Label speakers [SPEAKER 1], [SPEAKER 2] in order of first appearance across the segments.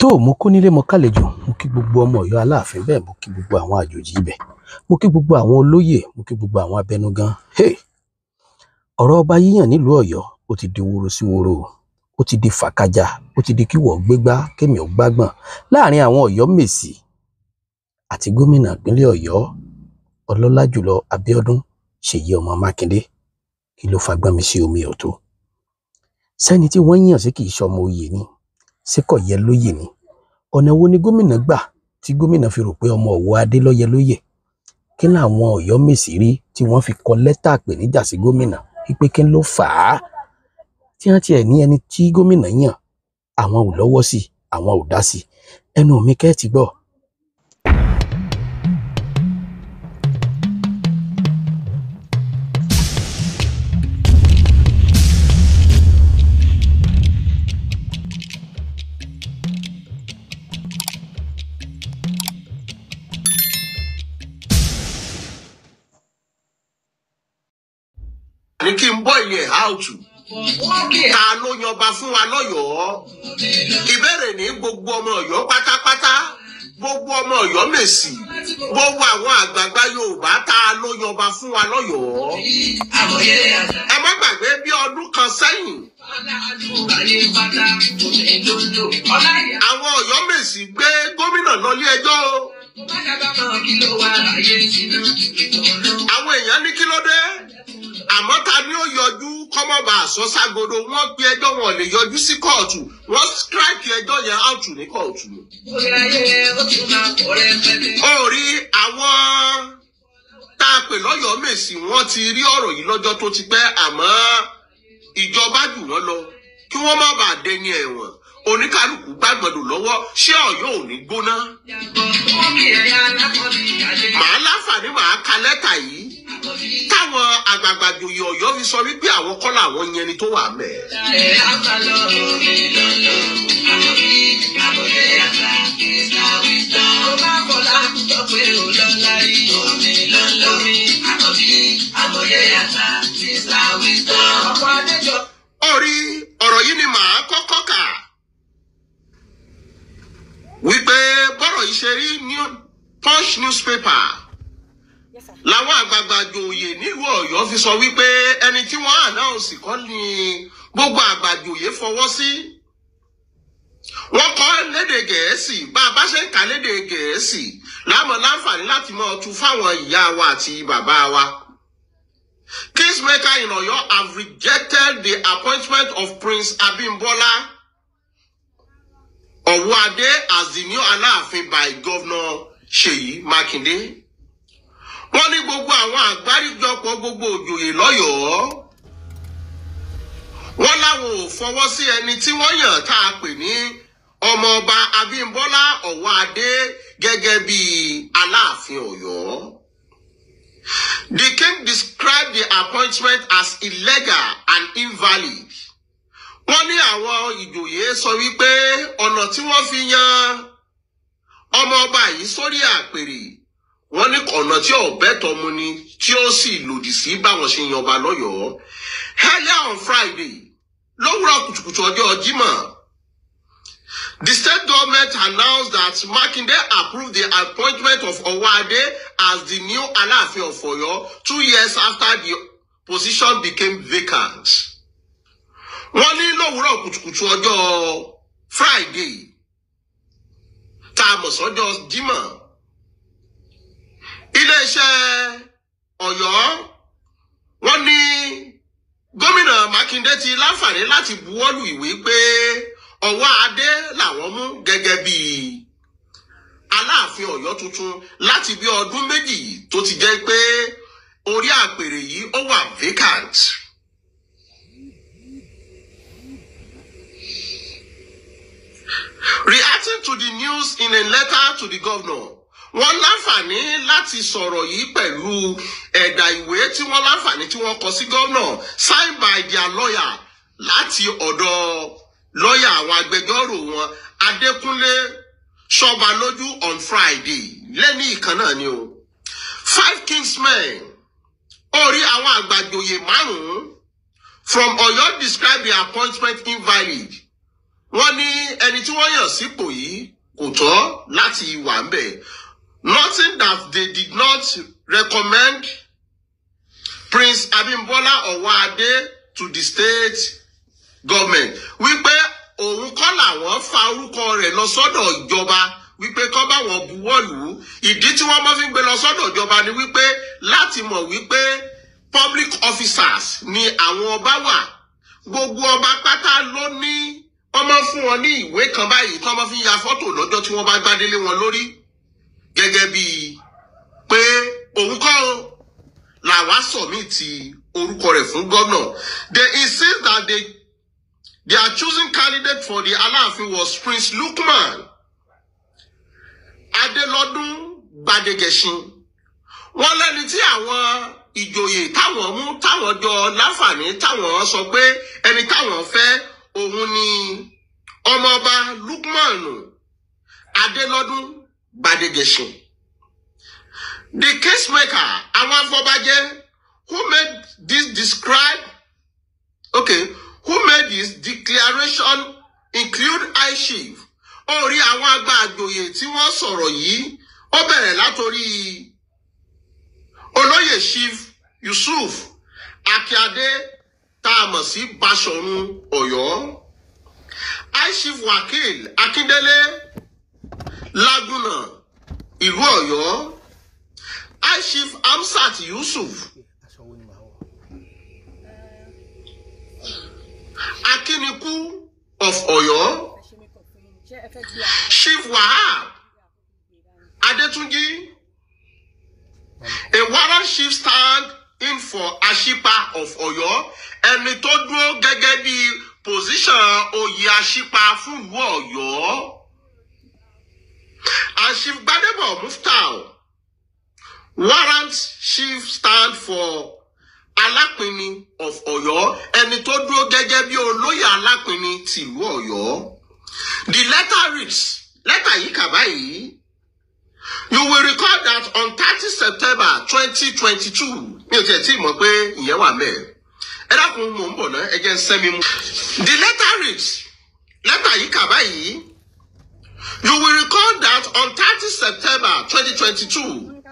[SPEAKER 1] Tó mo kó nílé, mo kálejò, mo kí gbogbo ọmọ Ọ̀yọ́ Aláàfin, bẹ́ẹ̀ mo kí gbogbo àwọn àjòjì ibẹ̀, mo kí gbogbo àwọn olóyè, mo kí gbogbo àwọn abẹnugan. Hey! Ọ̀rọ̀ ọba yíyàn nílùú Ọ̀yọ́ ó ti di woro sí woro o, ó ti di fàkàjà, ó ti di kíwọ gbégbá kémi ò gbágbọ̀n láàrin àwọn Ọ̀yọ́mèsì àti gómìnà ìpínlẹ̀ Ọ̀yọ́ ọlọ́lá jùlọ Abíọ́dún Ṣèyí ọmọ Mákindé. Kí ló fagbọ́n mi sí omi ọ̀tọ̀? Sẹ́ni tí wọ́n yàn sí kì í ṣọmọ oyè ni, ṣé kò yẹ lóyè ni? Ọ̀nà wo ni gómìnà gbà tí gómìnà fi rò pé ọmọ Ọ̀wọ́ Adé ló yẹ lóyè? Kí làwọn Ọ̀yọ́mèsì rí tí wọ́n fi kọ lẹ́tà àpèníjà sí gómìnà wípé kí ló fà á tí wọ́n tiẹ̀ ní ẹni tí gómìnà yàn àwọn ò lọ́wọ́ sí, àwọn ò dá sí? Ẹnu mi kẹ́ ti gbọ́.
[SPEAKER 2] Ní kí n bọ́ ilé ẹ̀ áùtù, ta ló yanba fún wa lọ́yọ̀ọ́? Ìbéèrè ní gbogbo ọmọ Ọ̀yọ́ pátápátá, gbogbo ọmọ Ọ̀yọ́ mèsì, gbogbo àwọn àgbààgbà Yorùbá, ta ló yanba fún wa lọ́yọ̀ọ́? Ẹ má gbàgbé bí ọdún kan sẹ́yìn, àwọn Ọ̀yọ́ mèsì gbé gómìnà lọ ilé ẹjọ́ o. Àwọn èèyàn ní kí ló dé? Àmọ́ ta ni ó yọjú kọ́mọ́bà àsọ́ságodo? Wọ́n gbé ẹjọ́ wọn lè yọjú sí kóòtù, wọ́n strike ẹjọ́ yẹn out ní kóòtù. Ó rí àwọn tá a pè lọ́yọ̀ọ́ mèsì, wọ́n ti rí ọ̀rọ̀ yìí lọ́jọ́ tó ti pẹ́, àmọ́ ìjọba jù wọ́n lọ kí wọ́n má bàa dẹni ẹ̀wọ̀n. Oníkálukú gbàgbọ́dọ̀ lọ́wọ́, ṣé Ọ̀yọ́ ò ní gbóná? Màá láǹfààní màá ka lẹ́tà yìí táwọn àgbààgbà joyè Ọ̀yọ́ fi sọ wípé àwọn kọ́ làwọn yẹn ni tó wà mẹ́. Orí ọ̀rọ̀ yìí ni màá kọ́kọ́ kà wípé bọ́rọ̀ yìí ṣe rí ní Punch newspaper làwọn àgbààgbà joyè nílùú Ọ̀yọ́ fi sọ wípé ẹni tí wọ́n ànáùnsì kọ́ ni gbogbo àgbà joyè fọwọ́ sí. Wọ́n kọ lédè Gẹ̀ẹ́sì, bá a bá ṣe ń kà lédè Gẹ̀ẹ́sì láàmú láǹfààní láti máa tú fáwọn ìyá wa àti bàbá wa. Kingmaker in Ọ̀yọ́ have rejected the appointment of Prince Abimbola Ọ̀wọ́adé as the new Aláàfin by Governor Ṣèyí Mákindé. Wọ́n ní gbogbo àwọn àgbáríjọpọ̀ gbogbo òjòyè lọ́yọ̀ọ́, wọ́n láwọn ò fọwọ́ sí ẹni tí wọ́n yàn tá a pè ní ọmọọba Abímbọ́lá Ọ̀wọ́adé gẹ́gẹ́ bí Aláàfin Ọ̀yọ́. The king described the appointment as illegal and invalid. Wọ́n ní àwọn ìjòyè sọ wípé ọ̀nà tí wọ́n fi yan ọmọọba yìí sórí àpèrè, wọ́n ní ọ̀nà tí ọ̀bẹ tọ́ mu ni, tí ó sì lòdì sí báwọn ṣe yan ọba lọ́yọ̀ọ́. Earlier on Friday, lówùrọ̀ kùtùkùtù ọjọ́ Jímọ̀, the state government announced that Makinde approved the appointment of Owoade as the new Aláàfin of Ọ̀yọ́ 2 years after the position became vacant. Wọ́n ní lówùrọ̀ kùtùkùtù ọjọ́ Friday tá a mọ̀ sọ́jọ́ Jímọ̀, iléeṣẹ́ Ọ̀yọ́ wọ́n ní gómìnà Mákindé ti láǹfààní láti buwọ́lù ìwé pé Ọ̀wọ́adé làwọn mú gẹ́gẹ́ bí Aláàfin Ọ̀yọ́ tuntun láti bí ọdún 2 tó ti jẹ́ pé orí àpèrè yìí ó wà vacant. Reacting to the news in a letter to the governor, wọ́n láǹfààní láti sọ̀rọ̀ yìí pẹ̀lú ẹ̀dà ìwé tí wọ́n láǹfààní tí wọ́n kọ sí gómìnà, signed by their lawyer, láti ọ̀dọ̀ lọ́ọ̀yà àwọn agbẹjọ́rò wọn Adékúnlé Ṣọbalójú on Friday lẹ́ní ìkan náà ni o. Five kingsmen, orí àwọn àgbàjòyè márùn-ún from Ọ̀yọ́ describe the appointment invalid. Wọ́n ní ẹni tí wọ́n yàn sípò yìí kò tọ́ láti wà ń bẹ̀. Noting that they did not recommend Prince Abimbola Owoade to the state government, wípé òun kọ́ làwọn fa orúkọ rẹ̀ lọ sọ́dọ̀ ìjọba wípé kọ́ bá wọn buwọ́ lù ú. Ìdí tí wọ́n máa fi ń gbé lọ sọ́dọ̀ ìjọba ni wípé láti mọ̀ wípé public officers ni àwọn ọba wà. Gbogbo ọba pátá ló ní wọ́n máa ń fún wọn ní ìwé kan báyìí tí wọ́n máa fi ń ya fọ́tò lọ́jọ́ tí wọ́n bá gbádélé wọn lórí, gẹ́gẹ́ bíi pé òun kọ́ o làwa submit orúkọ rẹ̀ fún gómìnà. They insist that their choosing candidate for the Aláàfin was Prince Lukman Adelodun Gbadegesin. Wọ́n lẹ́ni tí àwọn ìjòyè táwọn mú, táwọn jọ láǹfààní, táwọn sọ pé ẹni táwọn fẹ́ òun ni ọmọọba Lukman Adelodun Gbadegesin. The kingmaker, àwọn afọbajẹ, who made this declaration include high chief. Orí àwọn àgbà àjòyè tí wọ́n sọ̀rọ̀ yìí, ó bẹ̀rẹ̀ látòrí olóyè Chief Yusuf Akíade tá a mọ̀ sí Báṣọ̀run Ọ̀yọ́, High Chief Wakil Akíndélé Lágúnà ìlú Ọ̀yọ́, High Chief Amsat Yusuf
[SPEAKER 1] Aṣọ wo ni màá wọ̀?
[SPEAKER 2] Akínikú of Ọ̀yọ́, Chief Wahab Adetunji, a warrant chief stand in for Ashipa of Ọ̀yọ́, ẹni tó dúró gẹ́gẹ́ bí position oyè Ashipa fún ìlú Ọ̀yọ́, and Chief Gbadebo Muftau, warrant chief stand for Alápinni of Ọ̀yọ́, ẹni tó dúró gẹ́gẹ́ bí olóyè Alápinni tìlú Ọ̀yọ́. The letter reads, lẹ́tà yìí kà báyìí: You will recall that on 30 September 2022, mi ò tiẹ̀ tí ì mọ̀ pé ìyẹn wà mẹ́ẹ̀. Ẹ dákun, mò ń bọ̀ náà, ẹ jẹ́ ń sẹ́mi mú. The letter reads, lẹ́tà yìí kà báyìí: You will recall that on 30 September 2022,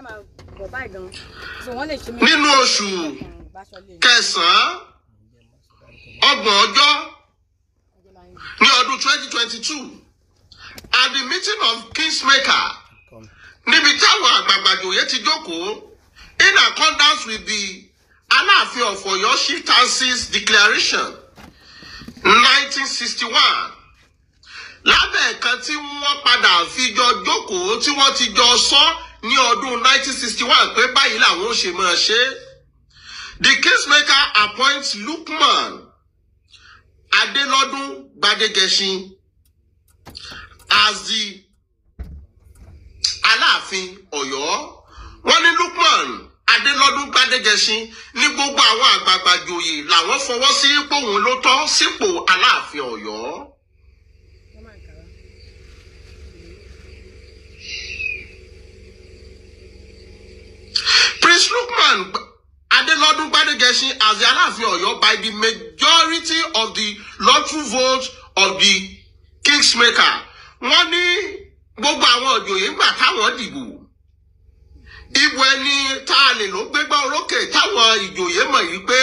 [SPEAKER 2] nínú oṣù kẹsàn-án, 30 ọjọ́ ní ọdún 2022, at the meeting of Kingsmaker, níbi táwọn àgbààgbà jòyè ti jókòó, in accordance with the Aláàfin of Ọ̀yọ́ Chieftaincy's Declaration 1961, lábẹ́ ẹ̀kan tí wọ́n padà fi jọ jókòó, tí wọ́n ti jọ sọ ní ọdún 1961 pé báyìí làwọn ó ṣe máa ṣe. The Kingmaker appoints Lukman Adelodun Gbadegesin as the Aláàfin Ọ̀yọ́. Wọ́n ní Lukman Adelodun Gbadegesin ní gbogbo àwọn àgbààgbà joyè làwọn fọwọ́ sí pòun ló tọ́ sípò Aláàfin Ọ̀yọ́. Prince Lukman Adelodun Gbadegesin as the Aláàfin Ọ̀yọ́ by the majority of the lawful votes of the Kingsmaker. Wọ́n ní gbogbo àwọn òjòyè ńgbà táwọn dìbò, ìbò ẹni tá a lè ló gbégbá orókè táwọn ìjòyè mọ̀ yìí pé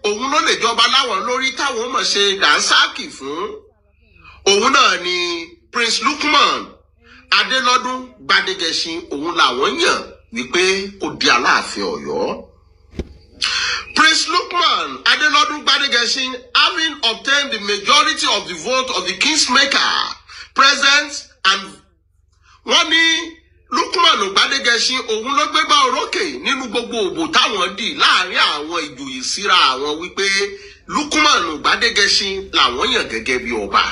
[SPEAKER 2] òun ló lè jọba láwọn lórí, táwọn mọ̀ ṣe dànsáàkì fún òun náà ni Prince Lukman Adelodun Gbadegesin. Òun làwọn yàn wípé kó di Aláàfin Ọ̀yọ́. Prince Lukman Adelodun Gbadegesin, having obtained the majority of the vote of the Kingsmaker present, and wọ́n ní Lukman Gbadegesin òun ló gbégbá orókè nínú gbogbo òbò táwọn dì láàrin àwọn ìjòyè síra àwọn, wípé Lukman Gbadegesin làwọn yàn gẹ́gẹ́ bí ọba.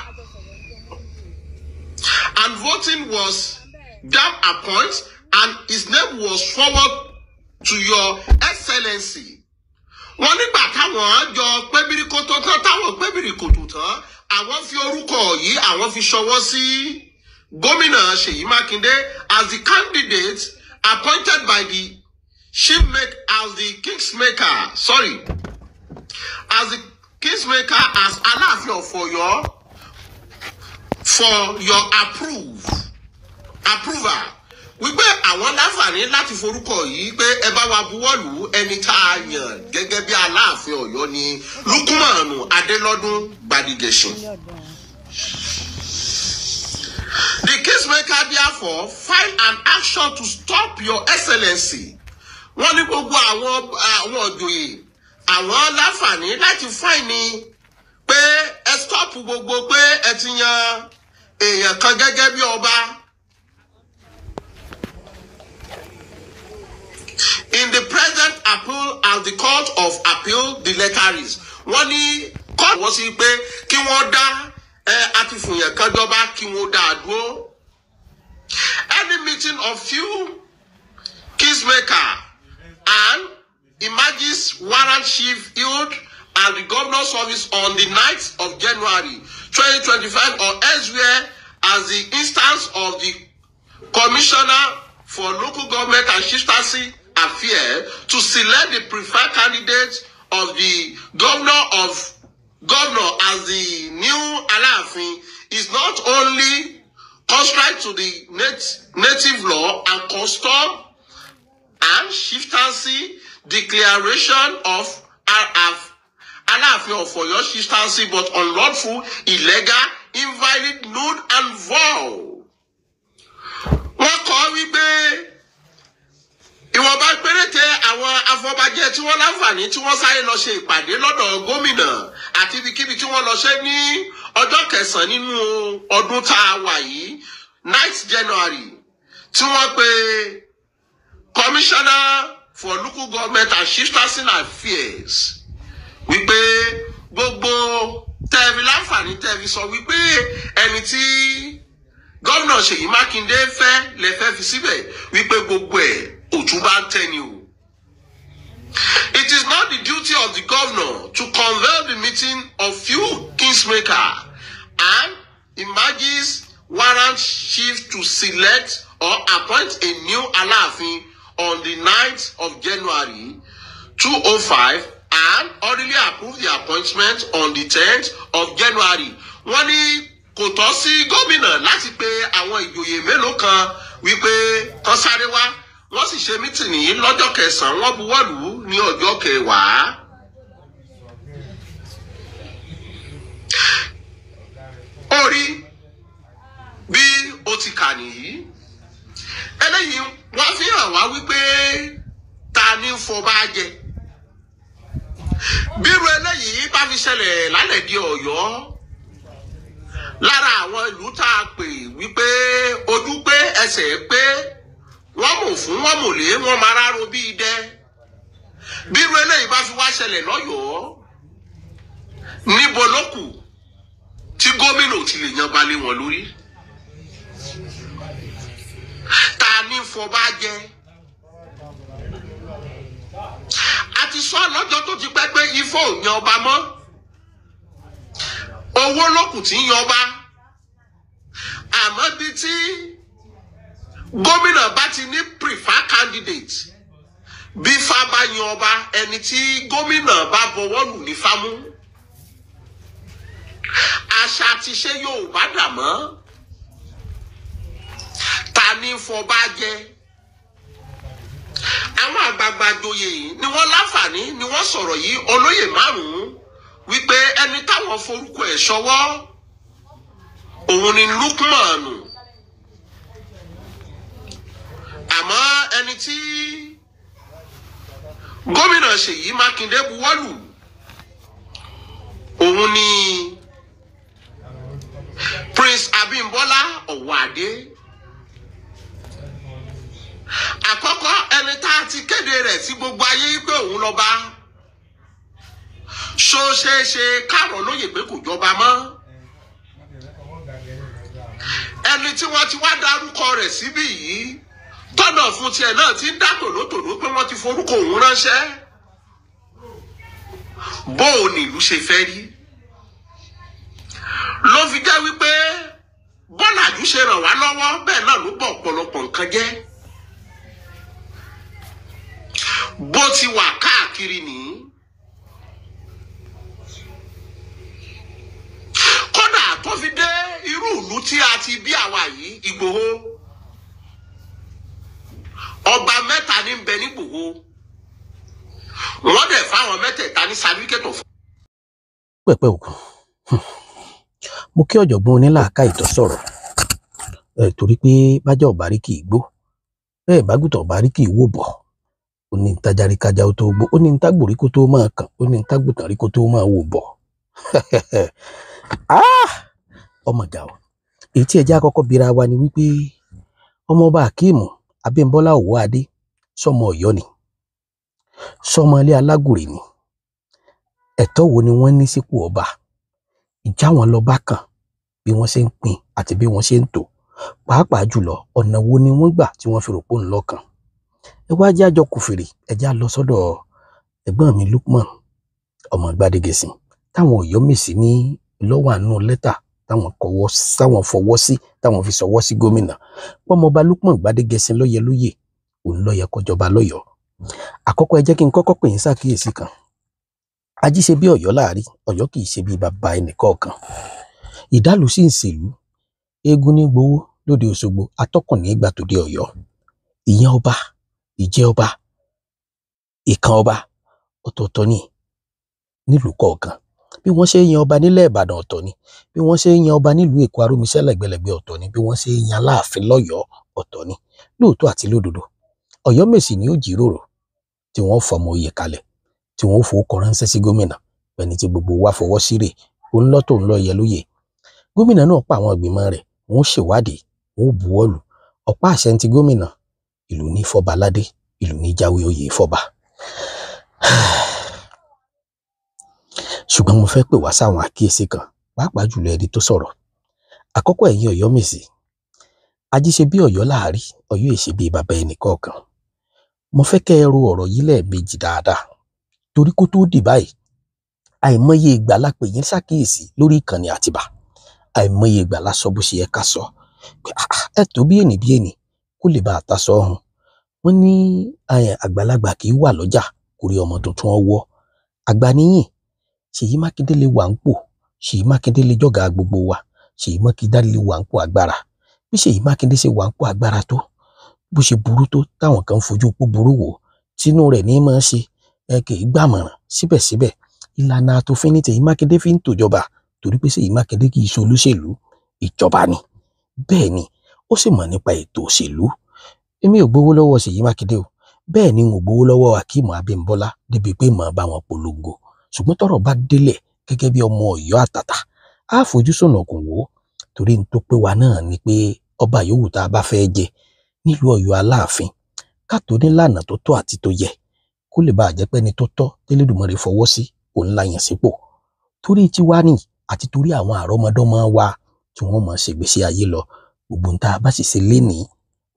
[SPEAKER 2] And voting was that appoint and his name was forward to Your Excellency. Wọ́n nígbà táwọn jọ pébìrìkòtò tán, táwọn pébìrìkòtò tán, àwọn fi orúkọ yìí, àwọn fi ṣọwọ́ sí gómìnà Ṣèyí Mákindé as the candidate appointed by the chief make as the kingsmaker, sorry, as the kingsmaker as Aláàfin of Ọ̀yọ́. for your approval. Wípé àwọn láǹfààní láti forúkọ yìí pé ẹ bá wa buwọ́lù ẹni tá a yàn gẹ́gẹ́ bí Aláàfin Ọ̀yọ́ ni Lukumanu Adelodun Gbadigẹṣin. The kingmaker therefore filed an action to stop your excellency. Wọ́n ní gbogbo àwọn òjòyè àwọn láǹfààní láti fáìní pé ẹ stop gbogbo pé ẹ ti yan èèyàn kan gẹ́gẹ́ bí ọba. In the present appeal at the court of appeal, the letter is. Wọ́n ní kóòtù wọ́n sí pé kí wọ́n dá àti fòyàn kan jọba kí wọ́n dá a dúró. Any meeting of few kingmaker and emerges warrant chief held at the governor's office on the 9th of January 2025 or elsewhere as the instance of the commissioner for local government and chieftaincy affairs to select the preferred candidate of the governor as the new Alaafin is not only contrary to the native law and custom and chieftaincy declaration of Alaafin of Oyo chieftaincy, but unlawful, illegal, invalid, null and void. Wọ́n kọ wípé ìwọ̀nba péréte àwọn afọbajẹ tí wọ́n láǹfààní tí wọ́n sáré lọ ṣe ìpàdé lọ́dọ̀ gómìnà àti ibikíbi tí wọ́n lọ ṣe ní ọjọ́ kẹsàn-án nínú ọdún tá a wà yìí 9th January tí wọ́n pe commissioner for local government and chieftaincy affairs wípé gbogbo tẹ́ẹ̀fi láǹfààní tẹ́ẹ̀fi sọ wípé ẹni tí gómìnà Ṣèyí Mákindé fẹ́ lè fẹ́ fi síbẹ̀ wípé gbogbo ẹ̀ òtún bá ń tẹ́ni o. It is not the duty of the governor to convene the meeting of few kingmaker and emerges warrant chief to select or appoint a new Alaafin on the 9th of January 2005 and orally approve the appointment on the 10th of January. Wọ́n ní kò tọ́ sí gómìnà láti pe àwọn ìjòyè mélòó kan wípé kán sáré wá, wọ́n sì ṣe mítìnì lọ́jọ́ kẹsàn-án, wọ́n buwọ́lù ní ọjọ́ kẹwàá. Ó rí bí ó ti kà nìyí, eléyìí wọ́n fi hàn wá wípé ta ni ń fọba jẹ. Bírú eléyìí bá fi ṣẹlẹ̀ lálẹ́ di Ọ̀yọ́, lára àwọn ìlú tá a pè wípé ojú pé ẹsẹ̀ pé wọ́n mọ̀ fún wọ́n mọ̀ lé wọ́n máa rárò bí idẹ. Bírú eléyìí bá fi wá ṣẹlẹ̀ lọ́yọ̀ọ́, níbo ló kù tí gómìnà ti lè yan balẹ̀ wọn lórí? Ta ni fọba jẹ? A ti sọ lọ́jọ́ tó ti pẹ́ pé Ifọ̀ ò yan ọba mọ́, owó lókùn tí ń yan ọba. Àmọ́ bí tí gómìnà bá ti ní prefer candidate, bí Ifá bá yan ọba, ẹni tí gómìnà bá bọwọ́ lù ní fámú. Àṣà àti ṣe Yorùbá dà mọ́. Ta ni fọba jẹ? Àwọn àgbààgbà joyè ni wọ́n láǹfààní ni wọ́n sọ̀rọ̀ yìí, olóyè márùn-ún wípé ẹni táwọn forúkọ ẹ̀ ṣọwọ́ òun ni Lukmanu. Àmọ́ ẹni tí gómìnà Ṣèyí Mákindé buwọ́lù òun ni Prince Abímbọ́lá Ọ̀wọ́adé. Àkọ́kọ́ ẹni tá a ti kéde rẹ̀ sí gbogbo ayé pé òun lọ́ba, ṣó ṣeé ṣe káàrọ̀ lóye pé kò jọba mọ́? Ẹni tí wọ́n ti wá dárúkọ rẹ̀ síbí yìí tọ́nà fún tiẹ̀ náà ti ń dá tòlótòló pé wọ́n ti forúkọ òun ránṣẹ́. Bó o ní ìlú ṣe fẹ́ rí ló fi jẹ́ wípé bọ́làjú ṣe ràn wá lọ́wọ́ bẹ́ẹ̀ náà ló bọ̀ ọ̀pọ̀lọpọ̀ nǹkan jẹ́. Bó ti wà káàkiri nìyí. Kódà tó fi dé irú ìlú tí a ti bí àwa yìí, Ìgbòho, ọba mẹ́ta ní bẹ nígbòho, wọ́n dẹ̀ fáwọn mẹ́tẹ̀ẹ̀ta ní certificate of
[SPEAKER 1] Pẹ̀pẹ́ òkun, mo kí ọ̀jọ̀gbọ́n onílàákàyè tó sọ̀rọ̀ ẹ̀, torí pé bájá ọ̀bárí kì í gbó, bẹ́ẹ̀ bágùtàn ọ̀bárí kì í wò bọ̀. Ó ní ntajárí kájá ó tó gbó, ó ní ntágbòrí kó tó máa kàn, ó ní ntágùtàn rí kó tó máa wò bọ̀. Ọmọ ga o. Èyí tí ẹjẹ́ àkọ́kọ́ bira wa ni wípé ọmọọba Akeem Abímbọ́lá Òwòadé sọmọ Ọ̀yọ́ ni, sọmọ ilé Alágùrè ni. Ẹ̀tọ́ wo ni wọ́n ní sípò ọba? Ìjà wọn lọ bá kàn bí wọ́n ṣe ń pín àti bí wọ́n ṣe ń tò, pàápàá jùlọ ọ̀nà wo ni wọ́n gbà tí wọ́n fi rò pé òun lọ́kàn. Ẹ wá jẹ́ àjọ kùfìrì, ẹ já lọ sọ́dọ̀ ẹ̀gbọ́n mi Lukman ọmọ Gbádégẹṣin táwọn Ọ̀yọ́mèsì ní lọ́wọ́ àánú lẹ́tà táwọn kọwọ́, táwọn fọwọ́ sí, táwọn fi sọwọ́ sí gómìnà pọ́mọba Lukman Gbádégẹṣin lọ́yẹ lóyè, òun lọ́yẹ kọjọba lọ́yọ̀ọ́. Àkọ́kọ́, ẹ jẹ́ kí n kọ́kọ́ pè yín ṣàkíyèsí kan. Ají ṣe bí Ọ̀yọ́ láàrí, Ọ̀yọ́ kì í ṣe bí bàbá ẹnìkọ̀ọ̀kan. Ìdálù sì ń ṣèlú, eégún ní gbowó lóde Òṣogbo, atọ́kùn ní gbà tòde Ọ̀yọ́. Ìyẹn ọba, ìjẹ ọba, ìkan ọba ọ̀tọ̀ọ̀tọ̀ ni nílùú kọ̀ọ̀kan. Bí wọ́n ṣe ń yan ọba nílẹ̀ Ìbàdàn ọ̀tọ̀ ni, bí wọ́n ṣe ń yan ọba nílùú Èkó Arómisẹ́ lẹ́gbẹ̀lẹ́gbẹ̀ ọ̀tọ̀ ni, bí wọ́n ṣe ń yan Aláàfin lọ́yọ̀ọ́ ọ̀tọ̀ ni. Lóòótọ́ àti lódodo, Ọ̀yọ́mèsì ni ó jíròrò tí wọ́n fọmọ oyè kalẹ̀, tí wọ́n fowó kọ ránṣẹ́ sí gómìnà pẹ̀lú tí gbogbo wa fọwọ́ sí rè, òun lọ́tọ̀ òun lọ́ yẹ lóye. Gómìnà náà pa àwọn ìgbìmọ̀ rẹ̀, wọ́n ṣèwádìí, wọ́n buwọ́lù ọ̀pá àṣẹ ti gómìnà. Ìlú ní fọba aládé, ìlú ní jáwé oyè fọba. Ṣùgbọ́n mo fẹ́ pè wá sáwọn àkíyèsí kan, pàápàá jùlọ ẹni tó sọ̀rọ̀ àkọ́kọ́. Ẹ̀yin Ọ̀yọ́mèsì, ají ṣe bí Ọ̀yọ́ láàrí, Ọ̀yọ́ èṣe bí bàbá ẹnì kọ̀ọ̀kan. Mo fẹ́ kẹ́ ẹ ro ọ̀rọ̀ yìí lẹ́ẹ̀mejì dáadáa, torí kó tó dì báyìí, àìmọye ìgbà la pè yín ṣàkíyèsí lórí ìkànnì Àtìbà, àìmọye ìgbà la sọ bó ṣe yẹ ká sọ ẹ tó bí ènì bí ènì kó lè bá a ta sọ ọ̀hún. Wọ́n ní àgbàlagbà kì í wà lọ́jà kó rí ọmọ tuntun ọwọ́. Àgbà níyìn. Ṣèyí Mákindé lè wà ń pò, Ṣèyí Mákindé lè jọ̀gá gbogbo wa, Ṣèyí Mákindé lè wà ń pò agbára. Bí Ṣèyí Mákindé ṣe wà ń pò agbára tó, bó ṣe burú tó, táwọn kan fojú pó burú wò, tínú rẹ̀ ní máa ṣe ẹ kì í gbàmọ̀ràn, síbẹ̀síbẹ̀ ìlànà àtòfin ní Ṣèyí Mákindé fi ń tòjọba, torí pé Ṣèyí Mákindé kì í ṣe olóṣèlú, ìjọba ni. Bẹ́ẹ̀ ni ó sì mọ̀ nípa ètò òṣèlú. Èmi ò gbowó lọ́wọ́ Ṣèyí Mákindé o, bẹ́ẹ̀ ni n ò gbowó lọ́wọ́ Akeem Abímbọ́lá débi pé màá bá wọn polongo. Ṣùgbọ́n tọ́rọ̀ bá délẹ̀, gẹ́gẹ́ bí ọmọ Ọ̀yọ́ àtàtà, á fojú sùnùkùn wò ó, torí n tó pé wa náà ni pé ọba yòówù tá a bá fẹ́ jẹ nílùú Ọ̀yọ́ Aláàfin, ká tó nílànà tó tọ́ àti tó yẹ, kó lè bàa jẹ́ pé ẹni tó tọ́ tẹ́lẹ̀dùmarè fọwọ́ sí òun la yàn sípò, torí tiwa ni àti torí àwọn àrọ́mọdọ́mọ wa tí wọ́n mọ̀ ṣègbésí ayé lọ. Gbogbo ń tá a bá sì ṣe lénìí,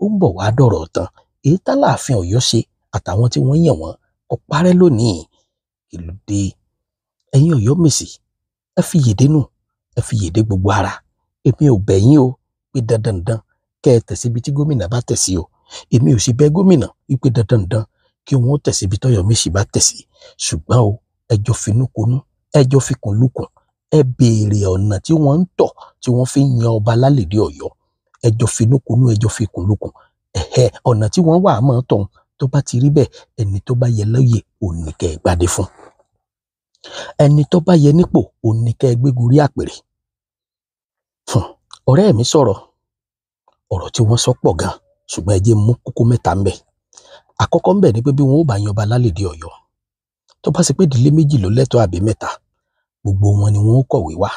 [SPEAKER 1] ó ń bọ̀ wá dọ̀rọ̀ tán. Èyí tálàáfin Ọ̀yọ́ ṣe àtàwọn tí wọ́n yàn wọ́n kò parẹ́ lónìí. Kí ló dé? Ẹ̀yin Ọ̀yọ́mèsì, ẹ fi yèdè nù, ẹ fi yèdè gbogbo ara. Èmi ò bẹ̀ yín o pé dandandan kẹ́ ẹ tẹ̀ síbi tí gómìnà bá tẹ̀ sí o. Èmi ò sì bẹ̀ gómìnà wípé dandandan kí wọ́n tẹ̀ síbi tọ́yọ̀mèsì bá tẹ̀ sí. Ṣùgbọ́n o, ẹ jọ finúkonú, ẹ jọ fikùnlukùn, ẹ béèrè ọ̀nà tí wọ́n ń tọ̀ tí wọ́n fi ń yan ọba lálẹ́dẹ̀ Ọ̀yọ́. Ẹ jọ finúkonú, ẹ jọ fikùnlukùn, ẹ̀hẹ́ ọ̀nà tí wọ́n wà á máa tọ̀. Tó bá ti rí bẹ́ẹ̀, ẹni tó bá yẹ lóyè òun ní kẹ́ ẹ gbadé fún, ẹni tó bá yẹ nípò òun ní kẹ́ ẹ gbégorí àpèrè. Ọ̀rẹ́ mi sọ̀rọ̀, ọ̀rọ̀ tí wọ́n sọ pọ̀ gan, ṣùgbọ́n ẹ jẹ́ mú kókó mẹ́ta ń bẹ̀. Àkọ́kọ́ ń bẹ̀ ni pé bí wọn ó bá yan ọba lálẹ́dẹ̀ Ọ̀yọ́, tó bá ṣe pé ìdílé méjì ló lẹ́tọ̀ọ́ àbí mẹ́ta, gbogbo wọn ni wọn ó kọ̀wé wá.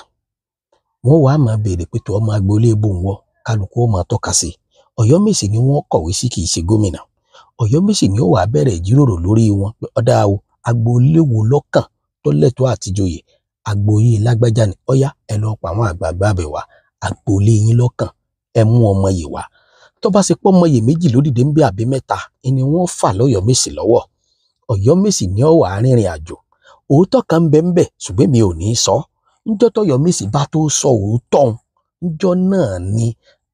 [SPEAKER 1] Wọn wàá máa béèrè pé tó ọmọ agboolé bò ń wọ, kálukú ó máa tọ́ka sí. Ọ̀yọ́mèsì ni wọ́n kọ̀wé sí, kì í ṣe gómìnà. Ọ̀yọ́mèsì ni ó wàá bẹ̀rẹ̀ ìjíròrò lórí wọn pé ọ̀dà o, agboolé wo lọ́kàn tó lẹ́tọ̀ọ́ àtijoyè? Agboolé lágbájá ni. Ọ̀yá, ẹ lọ pa àwọn àgbààgbà bẹ̀ wá, agboolé yín lọ́kàn, ẹ mú ọmọ yìí wá. Tó bá ṣe pọ́ ọmọ yìí méjì lódìdé ń bí àbí mẹ́ta ni wọ́n fà lọ́yọ̀mèsì lọ́wọ́, Ọ̀yọ́mèsì ni ó wàá rìnrìn àjò. Òótọ́ kan ń bẹ ń bẹ, ṣùgbọ́n mi ò ní í sọ. Níjọ́ tọ́yọ̀mèsì bá tó sọ òótọ́ òun, níjọ́ náà ni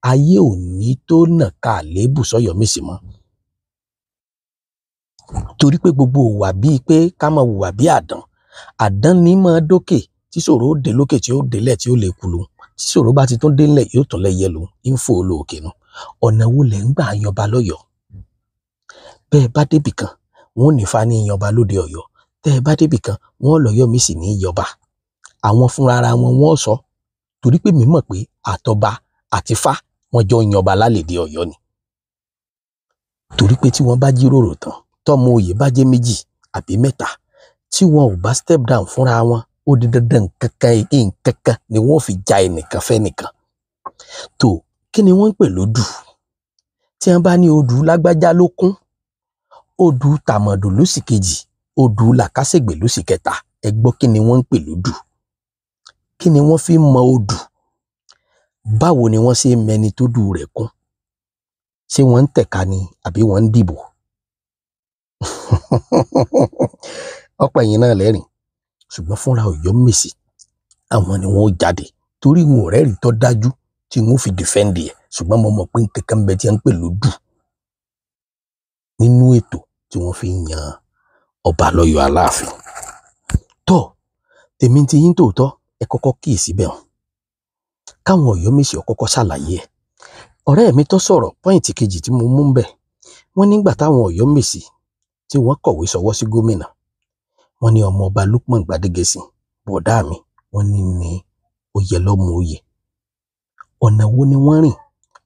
[SPEAKER 1] ayé ò ní tó nàka àléébù sọ́yọ̀mèsì mọ́, torí pé gbogbo òwà bíi pé ká máa hùwà bí àdán, àdán ní máa dókè tí ṣòro ó dé lókè tí ó délẹ̀ tí ó lè kulu. Tí ìṣòro bá ti tún délẹ̀ yóò tún lẹ́yẹ lòun ń fò lóòkè nu. Ọ̀nà wo lẹ̀ ń gbà yanba lọ́yọ̀ọ́? Bẹ́ẹ̀ bá débì kan, wọn ò ní Ifá ní yanba lóde Ọ̀yọ́. Tẹ́ ẹ bá débì kan, wọn ò lọ́yọ̀mèsì ní yọba. Àwọn fúnra ara wọn wọ́n sọ, torí pé mi mọ̀ pé àtọba àti Ifá wọn jọ yanba lálẹ́dẹ Ọ̀yọ́ ni. Torí pé tí wọ́n bá jíròrò tán, tọ́mọ oyè bá jẹ́ méjì àbí mẹ́ta, tí wọn ò bá step down fúnra wọn, ó di dandan nǹkankan ni wọ́n fi ja ẹnìkan fẹ́nìkan. Tó kí ni wọ́n ń pè lódù? Tí wọ́n bá ní odù lágbájá ló kún, odù tàmọ̀dò ló sì kejì, odù làkàṣègbè ló sì kẹta. Ẹ gbọ́, kí ni wọ́n ń pè lódù? Kí ni wọ́n fi ń mọ odù? Báwo ni wọ́n ṣe ń mẹni tó dù rẹ̀ kún? Ṣé wọ́n ń tẹ̀ka ni àbí wọ́n ń dìbò? Ọ̀pọ̀ ẹ̀yin náà lẹ́rìn, ṣùgbọ́n fúnra Ọ̀yọ́mèsì àwọn ni wọ́n ó jáde, torí wọn ò rẹ́rìí tó dájú tí wọ́n fi dìfẹ́ǹdì ẹ̀. Ṣùgbọ́n mo mọ̀ pé nǹkan kan bẹ tí wọ́n ń pè lódù nínú ètò tí wọ́n fi ń yan ọba lọ́yọ̀ọ́ Aláàfin. Tó tèmi ti yín tòótọ́, ẹ kọ́kọ́ kíyèsí bẹ́ẹ̀ hàn káwọn Ọ̀yọ́mèsì ó kọ́kọ́ ṣàlàyé ẹ̀. Ọ̀rẹ́ mi tó sọ̀rọ̀ pọ́ìntì kejì tí mo mú ń bẹ̀, wọ́n nígbà táwọn Ọ̀yọ́mèsì tí wọ́n kọ̀wé sọwọ́ sí gómìnà, wọ́n ní ọmọ ọba Lukman Gbádégẹṣin bọ̀dá mi, wọ́n ní ó yẹ lọ́mọ oyè. Ọ̀nà wo ni wọ́n rìn,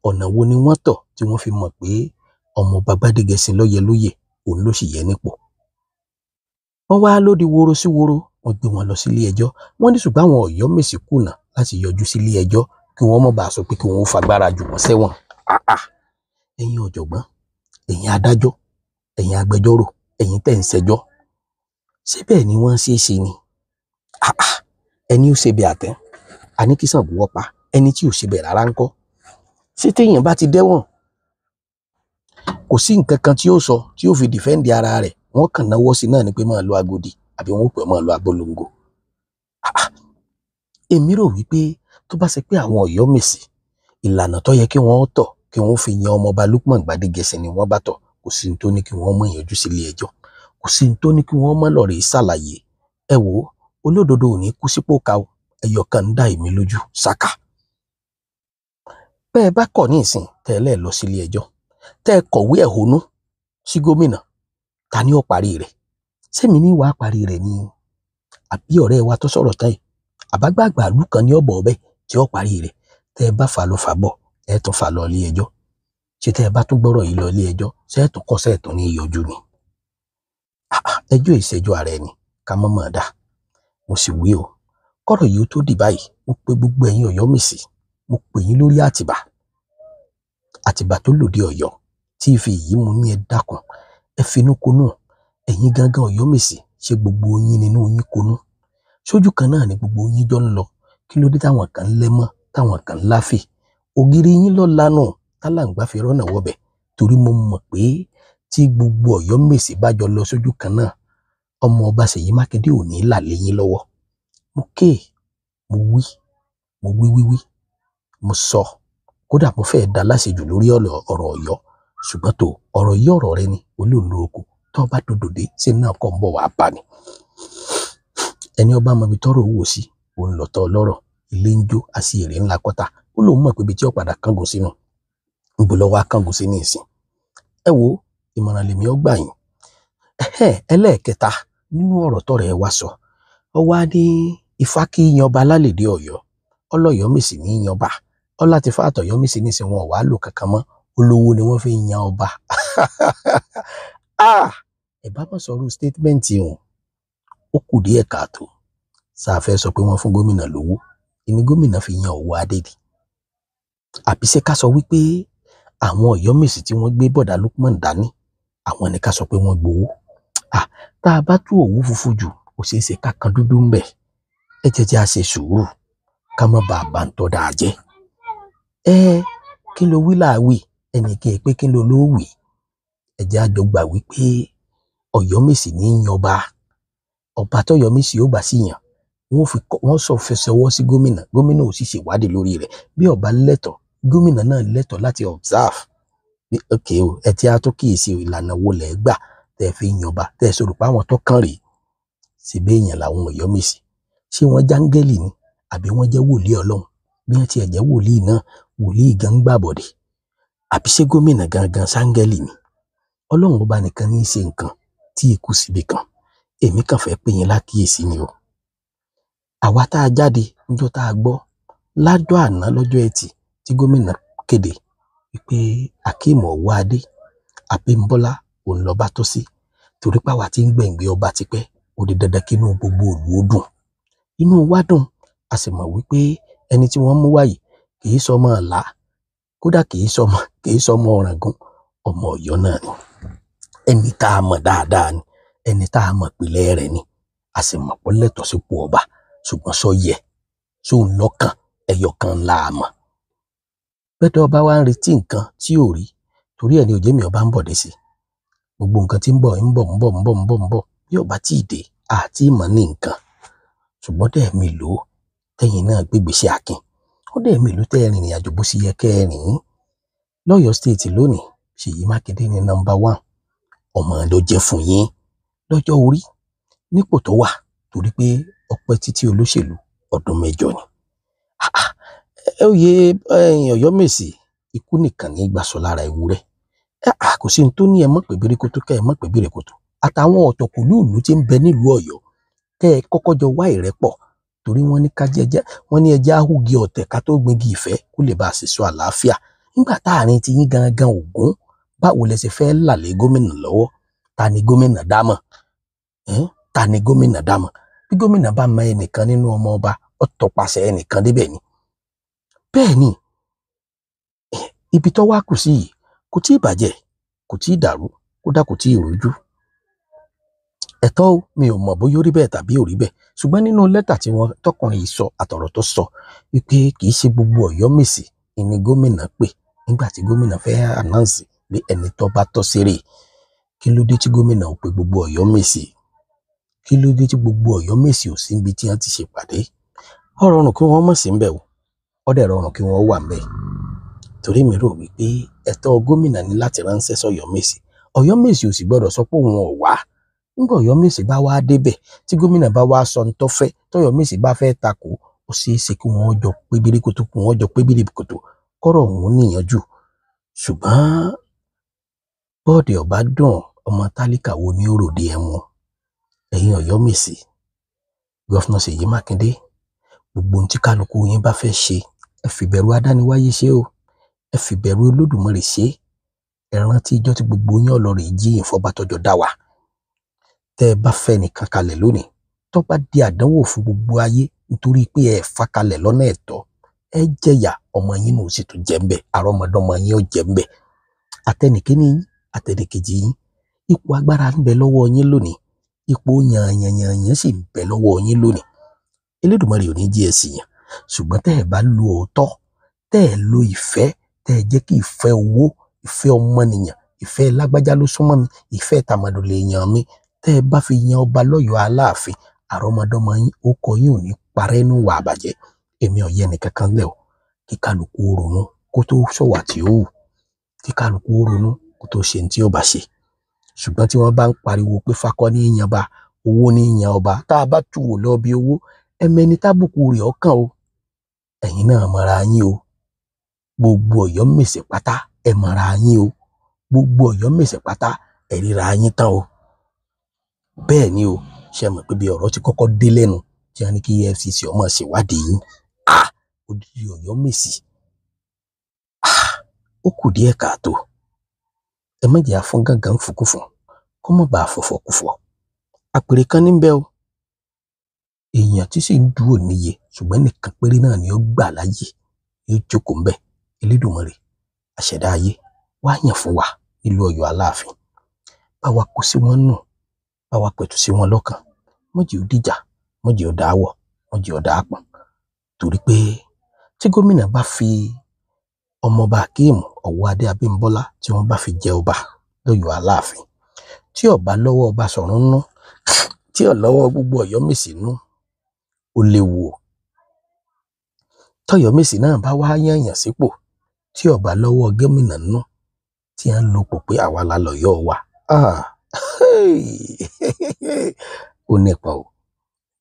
[SPEAKER 1] ọ̀nà wo ni wọ́n tọ̀ tí wọ́n fi mọ̀ pé ọmọ ọba Gbádégẹṣin ló yẹ lóyè, òun ló sì yẹ nípò? Wọ́n wá lódi woro sí woro, wọ́n gbé wọn lọ sílé ẹjọ́. Wọ́n ní ṣùgbọ́n àwọn Ọ̀yọ́mèsì kùnà láti yọjú sílé ẹjọ́ kí wọ́n má bàa sọ pé kí wọ́n fagbára jù wọ́n sẹ́wọ̀n. Ẹ̀yin ọ̀jọ̀gbọ́n, ẹ̀yin adájọ́, ẹ̀yin agbẹjọ́rò, ẹ̀yin tẹ̀ ń ṣẹjọ́, ṣé bẹ́ẹ̀ ni wọ́n ṣe é ṣe ni? Ẹni ó ṣe bẹ́ẹ̀ àtẹ́, àní kí Ṣàngó wọ́ pa, ẹni tí ò ṣe bẹ́ẹ̀ rárá ńkọ́? Ṣé téèyàn bá ti dẹ́wọ̀n, kò sí nǹkan kan tí ó sọ tí ó fi dìfẹ́ǹdì ara rẹ̀, wọ́n kàn náwó sí náà ni pé máa lo Agodi àbí wọ́n pè máa lo Abolongo? Èmi rò wípé tó bá ṣe pé àwọn Ọ̀yọ́mèsì ìlànà tó yẹ kí wọ́n tọ̀ kí wọ́n fi yan ọmọọba Lukman Gbádégẹṣin ni wọ́n bá tọ̀, kò sí ní tó ní kí wọ́n mọ̀ yanjú sílé ẹjọ́, kò sí ní tó ní kí wọ́n mọ̀ lọ rèé ṣàlàyé. Ẹ wò ó, olódodo ò ní kú sípò ká o, ẹyọ kan ń dá èmi lójú ṣáká. Bẹ́ẹ̀ bá kọ̀ ní ìsìn tẹ́lẹ̀ lọ sílé ẹjọ́, tẹ́ ẹ kọ̀wé ẹ̀hónú sí gómìnà, ta ni ó parí rẹ̀? Sẹ́mi ní wàá parí rẹ̀ ni àbí ọ̀rẹ́ wa tó sọ̀rọ̀ tán yìí? Àbágbàgbà ìlú kan ní ọ̀bọ̀ ọbẹ̀ tí ó parí rẹ̀. Tẹ́ ẹ bá fà lọ fà bọ̀, ẹ tún fà lọ ilé ẹjọ́. Ṣé tẹ́ ẹ bá tún gbọ́rọ̀ yìí lọ ilé ẹjọ́, ṣé ẹ tún kọ́ ṣé ẹ tún ní yọjú ni? Ẹjọ́ ìṣẹ́jọ́ ara ẹni ká mọ́ mọ́ dá. Mo sì wí o, kọ́rọ̀ yìí ó tó dì báyìí, mo pe gbogbo ẹ̀yin Ọ̀yọ́mèsì, mo pè yín lórí àtìbà, àtìbà tó lòdì Ọ̀yọ́ tí ìfi yìí mo ní ẹ dákun, ẹ finú konú. Ẹ̀yin gangan Ọ̀yọ́mèsì, ṣe gbogbo yín nínú yín konú? Sójú kan náà ni gbogbo yín jọ ń lọ. Kí ló dé táwọn kan ń lẹ́mọ́, táwọn kan ń láfè? Ògiri yín lọ lánàá tálàǹgbá fi rọ́nà wọbẹ̀. Torí mo mọ̀ pé tí gbogbo Ọ̀yọ́mèsì bá jọ lọ sójú kan náà, ọmọ ọba Ṣèyí Mákindé ò ní là lé yín lọ́wọ́. Mo ké, mo wí, mo wí wíwí, mo sọ, kódà mo fẹ́ẹ́ da láṣejù lórí ọ̀rọ̀ Ọ̀yọ́. Ṣùgbọ́n tó ọ̀rọ̀ yìí ọ̀rọ̀ rẹ ni, olóòlù oko tó bá dòdò dé ṣé náà kọ́ ń bọ̀ wá bá ni. Ẹni ọba mọ ibi tọ́rọ̀ owó sí, òun lọ̀tọ̀ ọlọ́rọ̀, ilé ń jó àti èrè ńlá kọ́ta. Ó lóun mọ̀ pé ibi tí ó padà kángun sínú, níbo lọ́wọ́ á kángun sí ní ìsìn. Ẹ wo, ìmọ̀ràn lèmi ó gbà yín. Ẹlẹ́ẹ̀kẹta nínú ọ̀rọ̀ tọ́rẹ̀ ẹ wá sọ, ọ wá ní Ifá kí yanba lálẹ́dẹ̀ Ọ̀yọ́, ọlọ́yọ̀mèsì ní yanba, ọlá ti fa àtọ̀yọ́mèsì nísìn wọn ò wá lò kankan mọ́, olówó ni wọ́n fi ń yan ọba. Ẹ bá má sọ̀rọ̀ statement ọ̀hún, ó kù díẹ̀ káàtó. Sáà fẹ́ sọ pé wọ́n fún gómìnà lówó, ìní gómìnà fi yan Ọ̀wọ́ Adédì? Àbí ṣé ká sọ wípé àwọn Ọ̀yọ́mèsì tí wọ́n gbé bọ̀dà Lukman dání, àwọn ni ká sọ pé wọ́n gbowó? Tá a bá tú òwú funfun jù, ó ṣeé ṣe ká kan dúdú ń bẹ̀. Ẹ jẹ́ jẹ́ a ṣe sùúrù ká má bàa bá ń tọ́ dáa jẹ́. Ẹ kí ló wí láàwì, ẹnì kí ẹ pé kí ló ló wì. Ẹ jẹ́ a jọ gbà wípé Ọ̀yọ́mèsì ní í yanba. Ọba tọ́yọ́mèsì ó bá sì yàn, wọ́n sọ fẹsẹ̀wọ́ sí gómìnà, gómìnà ò sì ṣèwádìí lórí rẹ̀. Bí ọba lẹ́tọ̀ọ́, gómìnà náà lẹ́tọ̀ọ́ láti observe pé okay o, ẹ ti á tó kíyèsí ìlànà wo lẹ̀ gbà tẹ́ ẹ fi ń yanba, tẹ́ ẹ sọ̀rọ̀ pé àwọn tó kàn rèé. Ṣe bí èèyàn làwọn Ọ̀yọ́mèsì? Ṣé wọ́n jáńgẹ́lì ni àbí wọ́n jẹ́ wòlíì Ọlọ́run? Bí wọ́n tiẹ̀ jẹ́ wòlíì náà, wòlíì gan ń gbàbọ̀dè. Àbí ṣé gómìnà gangan sáńgẹ́lì ni? Ọlọ́run ọba nìkan ní í ṣe nǹkan tí ikú síbi kan. Èmi kàn fẹ́ pè yín lákìyèsí ni o. Àwa tá a jáde níjọ́ tá a gbọ́ lájọ́ àná lọ́jọ́ Ẹtì tí gómìnà kéde wípé Akeem Ọwọ́adé Abímbọ́lá òun lọ́ba tó sí, torí páwa tí ń gbẹ̀ǹgbẹ́ ọba tipẹ́, ó di dandan kí inú gbogbo ìlú ó dùn. Inú wa dùn, a sì mọ̀ wípé ẹni tí wọ́n mú wá yìí kì í sọmọ Ọ̀la, kódà kì í sọmọ Ọ̀ràngún, ọmọ Ọ̀yọ́ náà ni. Ẹni tá a mọ̀ dáadáa ni, ẹni tá a mọ̀ pìlẹ̀ rẹ̀ ni, a sì mọ̀ pé ó lẹ́tọ̀ọ́ sípò ọba, ṣùgbọ́n sọ yẹ sóun lọ́kàn ẹyọ kan la mọ̀. Bẹ́ẹ̀ ọba wa ń retí nǹkan tí ò rí, torí ẹ̀ ni òjé mi ọba ń bọ̀ dé sí. Gbogbo nǹkan tí ń bọ̀ ń bọ̀ ń bọ̀ ń bọ̀ ń bọ̀ ń bọ̀, bí ọba tí ì dé àti ìmọ̀ ní nǹkan. Ṣùgbọ́n dẹ̀ mi lò ó tẹ́yìn náà gbégbèsè akin, ó dẹ̀ mi lò tẹ́ rìnrìn àjò bó ṣe yẹ kẹ́ ẹ rìn. Lọ́yọ̀ọ́ state lónìí, Ṣèyí Mákindé ní nọ́mbà 1, ọmọ ló jẹ́ fún yín lọ́jọ́ orí nípò tó wà, torí pé ọpẹ́ títí olóṣèlú ọdún mẹ́jọ ni. Oyè Ọ̀yọ́mèsì ikú nìkan ní gbàsọ lára ewúrẹ́. Kò sí ní tó ní ẹ mọ̀ pé bíríkótó kẹ́ ẹ mọ̀ pé bíríkótó. Àtàwọn ọ̀tọ̀kùlú ìlú tí ń bẹ nílùú Ọ̀yọ́ kẹ́ ẹ kọ́kọ́ jọ wá ìrẹ́pọ̀, torí wọ́n ní ká jẹjẹ, wọ́n ní ẹja ahúgi ọ̀tẹ̀ ká tó gbingi ìfẹ́ kó lè bá a sì sọ àlàáfíà. Nígbà táàrin ti yín gangan ògún, báwo lẹ ṣe fẹ́ là lé gómìnà lọ́wọ́? Ta ni gómìnà dámọ̀? Ta ni gómìnà dámọ̀? Bí gómìnà bá mọ ẹnìkan nínú ọmọ ọba, ó tọpasẹ̀ ẹnìkan débẹ̀ ni. Bẹ́ẹ̀ ni, ibi tó wá kù sí yìí kò tí ì bàjẹ́, kò tí ì dàrú, kódà kò tí ì rújú. Ẹ̀tọ́ o, mi ò mọ̀ bóyá ó rí bẹ́ẹ̀ tàbí ò rí bẹ́ẹ̀, ṣùgbọ́n nínú lẹ́tà tí wọ́n tọkùnrin yìí sọ àtọ̀rọ̀ tó sọ wípé kì í ṣe gbogbo Ọ̀yọ́mèsì ni gómìnà pè nígbà tí gómìnà fẹ́ ànáǹsì pé ẹni tó bá tọ́ sérè. Kí ló dé tí gómìnà ò pe gbogbo Ọ̀yọ́mèsì? Kí ló dé tí gbogbo Ọ̀yọ́mèsì ò sí níbi tí wọ́n ti ṣèpàdé? Ó rọrùn kí wọ́n mọ̀ sí ńbẹ̀ o, ó dẹ̀ rọrùn kí wọ́n wà ńbẹ̀. Torí mi rò wípé ẹ̀tọ́ gómìnà ní láti ránṣẹ́ sọ́yọ́mèsì. Ọ̀yọ́mèsì ò sì gbọ́dọ̀ sọ pé òun ò wá. Nígbà Ọ̀yọ́mèsì bá wá débẹ̀, tí gómìnà bá wá sọ ní tó fẹ́, tọ́yọ́mèsì bá fẹ́ takò, ó ṣeé ṣe kí wọ́n jọ pé bíríkótó, kí wọ́n jọ pé bíríkótó, kọ́rọ̀ òun níyanjú. Ṣùgbọ́n bọ́ọ̀dì ọba dùn, ọmọ tálíkà wo ni ó ròde ẹ̀wọ̀n? Ẹ̀yin Ọ̀yọ́mèsì, Gọ́fúnà Ṣèyí Mákindé, gbogbo ohun tí kálukú yín bá fẹ́ ṣe, ẹ fìbẹ̀rù adániwáyé ṣe o, ẹ fìbẹ̀rù Olódùmarè ṣe. Ẹ rántí ijọ́ tí gbogbo yín ọlọ́rẹ̀ jíyìn fọba tọjọ́ dá wa. Tẹ́ ẹ bá fẹ́ nìkan kalẹ̀ lónìí, tó bá di àdánwò fún gbogbo ayé nítorí pé ẹ fà kalẹ̀ lọ́nà ẹ̀tọ́, ẹ jẹ̀yà, ọmọ yín náà sì tún jẹ́ ńbẹ̀, àrọ́mọdọ́mọ yín ó jẹ́ ńbẹ̀. Àtẹnìkíní yín, àtẹnìkejì yín, ipò agbára ń bẹ lọ́wọ́ yín lónìí, ipò yànyànyànyàn sì ń bẹ lọ́wọ́ yín lónìí. Elédùmarè ò ní jí ẹ sì yàn, ṣùgbọ́n tẹ́ ẹ bá lo òótọ́, tẹ́ ẹ lo ìfẹ́, tẹ́ ẹ jẹ́ kí ìfẹ́ owó, ìfẹ́ ọmọnìyàn, ìfẹ́ lágbájá ló súnmọ́ mi, ìfẹ́ tàmọ̀dò lè yàn mí, tẹ́ ẹ bá fi yan ọba lọ́yọ̀ọ́ Aláàfin, àrọ́mọdọ́mọ yín, ó kọ yín ò ní parẹ́ nù wà àbàjẹ́. Èmi ò yẹ ẹnìkankan lẹ̀ o. Kí kálukú ó ronú kó tó sọ̀wà tí ó wù, kí kálukú ó ronú kó tó ṣe ní tí ó bá ṣe. Ṣùgbọ́n tí wọ́n bá ń pariwo pé fakọ́ ní í yan ba, owó ní í yan ọba, tá a bá tú wò lọ bí owó, ẹmẹni tábùkù rẹ̀ ọkàn o. Ẹ̀yin náà mọra yín o. Gbogbo Ọ̀yọ́mèsì pátá ẹ mọra yín o. Gbogbo Ọ̀yọ́mèsì pátá ẹ ríra yín tán o. Bẹ́ẹ̀ ni o, ṣe mọ̀ pé bí ọ̀rọ̀ ti kọ́kọ́ dé lẹ́nu tí wọ́n ní kí EFCC ọmọ ṣèwádìí yín. Odidi Ọ̀yọ́mèsì, ó kù díẹ̀ káàtó. Ẹ má jẹ́ afún gángan fùkúfùn, kó má bàa fọ̀fọ̀kúfọ̀. Àpèrè kan ní bẹ́ o. Èèyàn tí sì ń dúró níye, ṣùgbọ́n nìkan péré náà ni ó gbà láyè, yóò jókòó ńbẹ̀. Elédùmarè, àṣẹ̀dá ayé, wá yàn fún wa nílùú Ọ̀yọ́ Aláàfin. Bá wa kó sí wọn nù, bá wa pẹ̀tù sí wọn lọ́kàn. Má jẹ́ ó dìjà, má jẹ́ ó dáwọ̀, má jẹ́ ó dáàpọ̀n. Torí pé tí gómìnà bá fi ọmọọba Akeem Ọwọ́adé Abímbọ́lá tí wọ́n bá fi jẹ ọba lọ́yọ̀ọ́ Aláàfin, tí ọba lọ́wọ́ ọba Ṣọ̀ún nú, tí ò lọ́wọ́ gbogbo Ọ̀yọ́mèsì nú, ó léwu o. Tọ́yọ́mèsì náà bá wá yànyàn sípò, tí ọba lọ́wọ́ gómìnà nú, tí à ń lo pò pé àwa la lọ́yọ̀ọ́ wa, ó nípa o.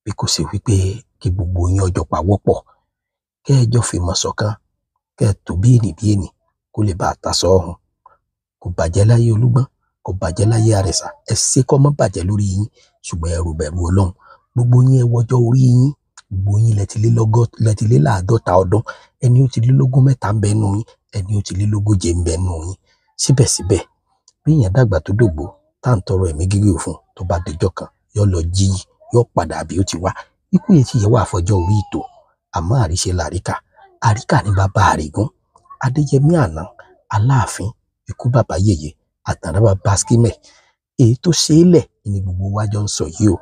[SPEAKER 1] Bí kò ṣe wípé kí gbogbo yín ọjọ́ pawọ́pọ̀, Kẹ́ ẹ jọ fìmọ̀ ṣọ̀kan, kẹ́ ẹ tó bí ènì bí ènì kó lè bá a ta sọ ọ̀hún. Kò bàjẹ́ láyé Olúgbọ́n, kò bàjẹ́ láyé Àrẹ̀sà, ẹ ṣe kọ́ mọ́ bàjẹ́ lórí yín, ṣùgbọ́n ẹ rò bẹ̀rù Ọlọ́run. Gbogbo yín ẹ wọjọ́ orí yín, gbogbo yín lẹ ti lé láàdọ́ta ọdún, ẹni ó ti lé lógún mẹ́ta ń bẹ nù yín, ẹni ó ti lé lógóje ń bẹ nù yín. Síbẹ̀síbẹ̀, bí èèyàn dàgbà tó dògbó, tá à ń tọrọ ẹ̀mí gígùn fún, tó bá dẹjọ́ kan, yóò lọ jí, yóò padà bí ó ti wá. Ikú yẹn sì yẹ wá àfọjọ́ orí ìtò, àmọ́ àríṣe làríkà, àríkà ní bàbá àrègún. Adéyẹmí àná, Aláàfin, ikú bàbá yèyé, àtàrà bàbá skímẹ̀. Èyí tó ṣe é lẹ̀ ni gbogbo wa jọ ń sọ yìí o,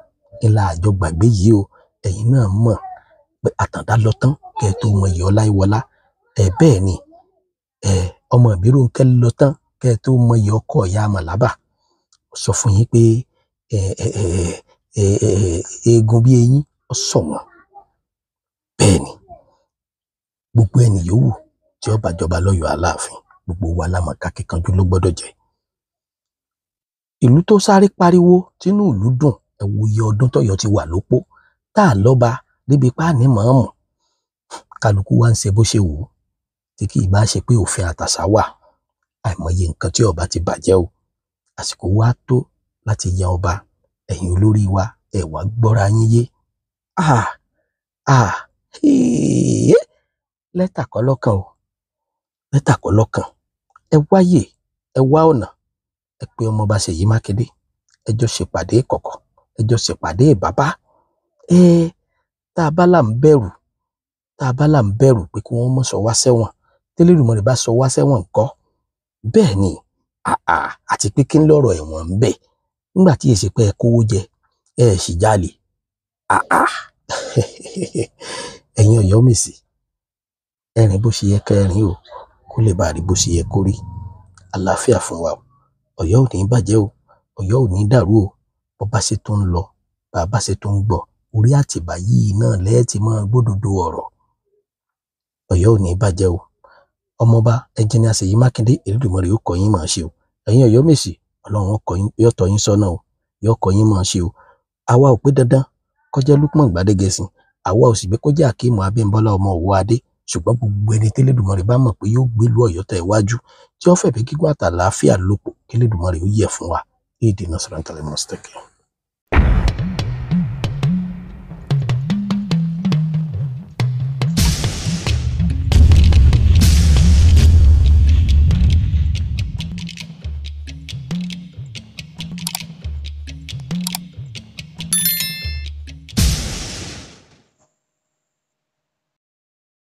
[SPEAKER 1] ńlá àjọ gbàgbé yìí o. Ẹ̀yin náà mọ̀ pé Àtàndá lọ tán kẹ́ ẹ tó mọ iyì Ọláyíwọlá. Ẹ bẹ́ẹ̀ ni, ẹ ọmọ Ìbírónkẹ́ lọ tán kẹ́ ẹ tó mọ iyì ọkọ ìyá Màlábà. Ó sọ fún yín pé ẹ ẹ ẹ ẹ ẹ eegun bí eyín ó sọ wọ́n. Bẹ́ẹ̀ ni, gbogbo ẹni yòówù tí ó bá jọba lọ́yọ̀ọ́ Aláàfin, gbogbo wa la mọ̀ ká kíkanjú ló gbọ́dọ̀ jẹ́. Ìlú tó sáré pariwo tínú ìlú dùn, ẹ wo iye ọdún tọ́yọ́ ti wà lópó, tá a lọ́ba débi páàní mọ̀ọ́mù. Kálukú wa ń ṣe bó ṣe wù ú, tí kì í bá ṣe pé òfin àtàṣà wà, àìmọye nǹkan tí ọba ti bàjẹ́ o. Àsìkò wa tó láti yan ọba. Ẹ̀yin olórí wa, ẹ wá gbọ́ra yín yé. Ah ah hee lẹ́tà kọ́ lọ́kàn o, lẹ́tà kọ́ lọ́kàn. Ẹ wáyè, ẹ wá ọ̀nà, ẹ pe ọmọọba Ṣèyí Mákindé, ẹ jọ ṣèpàdé ìkọ̀kọ̀, ẹ jọ ṣèpàdé ìbábá. Ẹ tá a bá là ń bẹ̀rù, tá a bá là ń bẹ̀rù pé kí wọ́n mọ̀ sọ wá sẹ́wọ̀n, tẹ́lẹ̀dùmarè bá sọ wá sẹ́wọ̀n ńkọ́? Bẹ́ẹ̀ ni, àà àti pé kí ń lọ́rọ̀ ẹ̀wọ̀n ń bẹ̀ nígbà tí èsì pé ẹ kówó jẹ, ẹ sì jalè. Àà ẹ̀yin Ọ̀yọ́mèsì, ẹ rìn bó ṣe yẹ kẹ́ ẹ rìn o, kó lè bá rí bó ṣe yẹ kó rí. Àlàáfíà fún wa o. Ọ̀yọ́ ò ní bàjẹ́ o, Ọ̀yọ́ ò ní dàrú o. Bó bá ṣe tó ń lọ, bàbá ṣe tó ń gbọ́, orí àtìbà yìí náà lẹ́ẹ̀tì máa gbódòdó ọ̀rọ̀. Ọ̀yọ́ ò ní bàjẹ́ o. Ọmọọba Ẹnjìníà Ṣèyí Mákindé, Elédùmarè yóò kọ́ yín máa ṣe o. Ẹ̀yin Ọ̀yọ́mèsì, Ọlọ́run ó kọ́ yín, yóò tọ́ yín sọ́nà o, yóò kọ́ yín máa ṣe o. Àwa ò pé dandan kó jẹ́ Lukman Gbádégẹṣin, àwa ò sì pé kó jẹ́ Akeem Abímbọ́lá ọmọ Òwò-Adé, ṣùgbọ́n gbogbo ẹni tẹ́lẹ̀dùmarè bá mọ̀ pé yóò gbélú Ọ̀yọ́ tẹ̀ wájú, tí ó fẹ̀mí gígùn àtàlàáfíà lòpọ̀, kí Elédùmarè ó yẹ̀ fún wa. Ihdina siratal mustaqim.